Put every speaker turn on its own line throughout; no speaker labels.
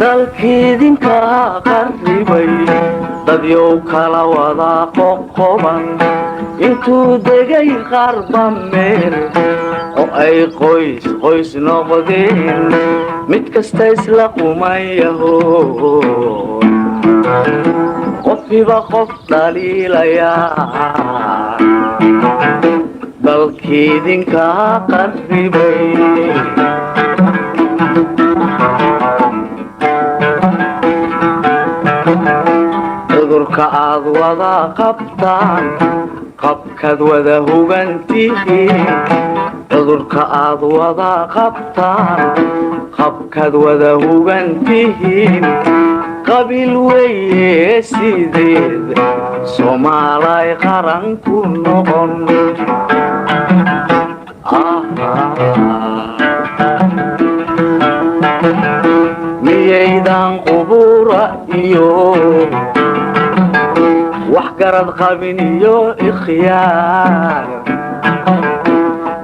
Dalkiidinka qarribay, dadyow kala wada qoqoban, intuu degay qarba meel oo ay qoys qoys noqdeen, mid kasta isla qumayaho, qofkiiba qof dhaliilayaa. Dalkiidinka qarribay. Cudurka aad wada qabtaan, qabkaad wada hugantihiin. Cudurka aad wada qabtaan, qabkaad wada hugantihiin. Qabiil weeye sideed Soomaalay qaran ku noqon? Miyaydan qubura iyo wax garad qabin iyo ikhyaar?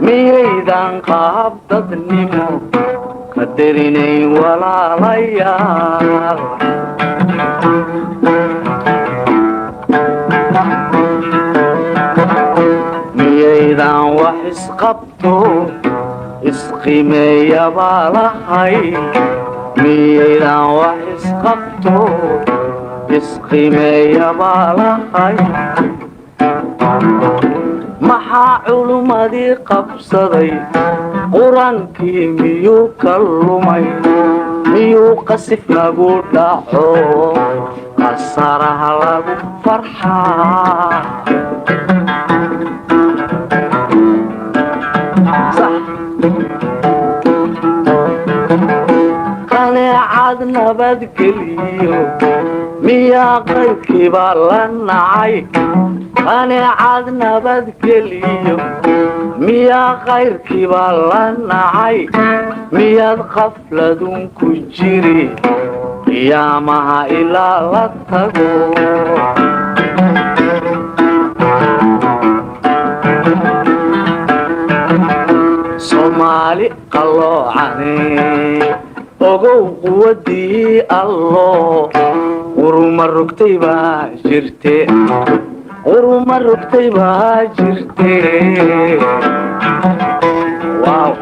Miyaydan qaab dadnimo qadarinayn walaalayaal? Miyaydan wax isqabto isqimeeya baa lahay? Miyaydan wax isqabto isqimeeya baa lahay? Maxaa culummadii qabsaday? Qur-aankii miyuu ka lumay? Miyuu qasif nagu dhaco? Qasaraha lagu farxaa. Qaneecad nabadgeliyo miyaa qaybkiiba la nacay? Qaneecad nabadgeliyo miyaa qayrkiiba la nacay? Miyaad qafladun ku jiri qiyaamaha ilaa la tago? Soomaali qalloocane, ogow quwadii Allo. Quruma rogtay baa jirte, quruma rogtay baa jirte. Wow.